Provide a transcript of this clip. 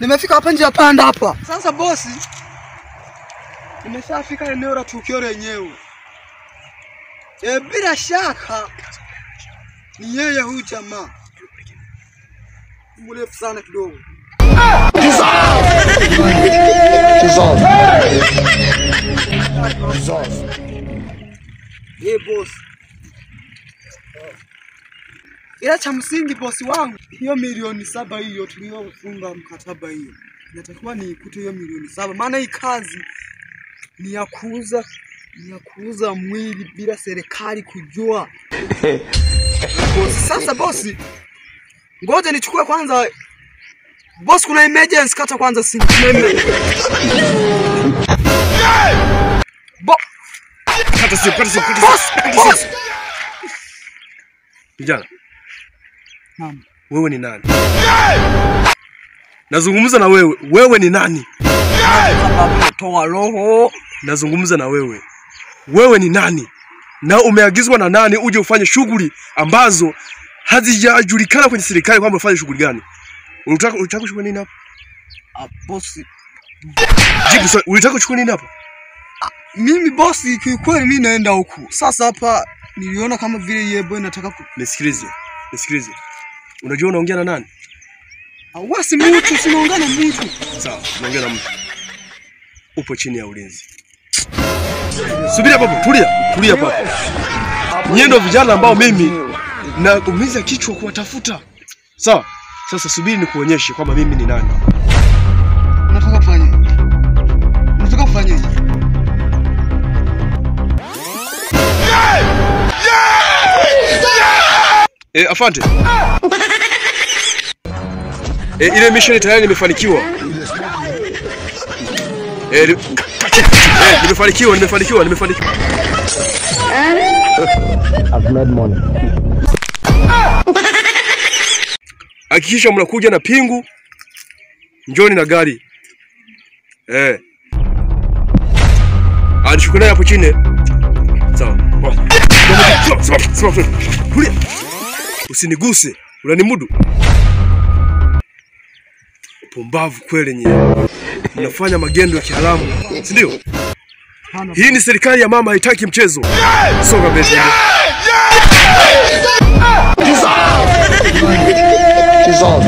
Nimefika hapa nje ya panda hapa. Sasa bosi, nimeshafika eneo la tukio lenyewe. Bila shaka ni yeye huyu jamaa. Mrefu sana kidogo. Jesus. Hey boss. Ila cha msingi bosi wangu, hiyo 7,000,000 hiyo tuliyofunga mkataba hiyo, natakiwa niikute hiyo 7,000,000, maana hii kazi ni ya kuuza, ni ya kuuza mwili bila serikali kujua. Bosi, sasa bosi, ngoja nichukue kwanza. Boss, kuna emergency, kata kwanza simu. Kata simu, kata simu, kata simu. Boss, boss. Kijana. Naam. Wewe ni nani? Nazungumza na wewe. Wewe ni nani? Toa roho. Nazungumza na wewe. Wewe ni nani? Na umeagizwa na nani uje ufanye shughuli ambazo hazijajulikana kwenye serikali kwamba ufanye shughuli gani? Unataka kuchukua nini hapa? Bosi. Jibu swali, unataka kuchukua nini hapa? Mimi bosi, kiukweli mimi naenda huku. Sasa hapa niliona kama vile yeye boy nataka ku... Nisikilize. Nisikilize. Unajua unaongea na nani? Wasi mtu, sinaongea na mtu. Sawa, unaongea na mtu. Upo chini ya ulinzi. Subiri hapo, tulia, tulia hapo. Nyie ndio vijana ambao mimi naumiza kichwa kuwatafuta. Sawa? Sasa subiri nikuonyeshe kwamba mimi ni nani. Unataka kufanya? Unataka kufanya? Afante. Ile mission tayari nimefanikiwa. Nimefanikiwa, nimefanikiwa, nimefanikiwa. I've made money. Hakikisha mnakuja na pingu. Njoni na gari. Alishuka naye hapo chini. Sawa. Sawa. Tulia. Usiniguse, unanimudu. Pumbavu kweli nyie. Mnafanya magendo ya kiharamu, si ndio? Hii ni serikali ya mama, haitaki mchezo. Songa mbele. Jesus. Jesus.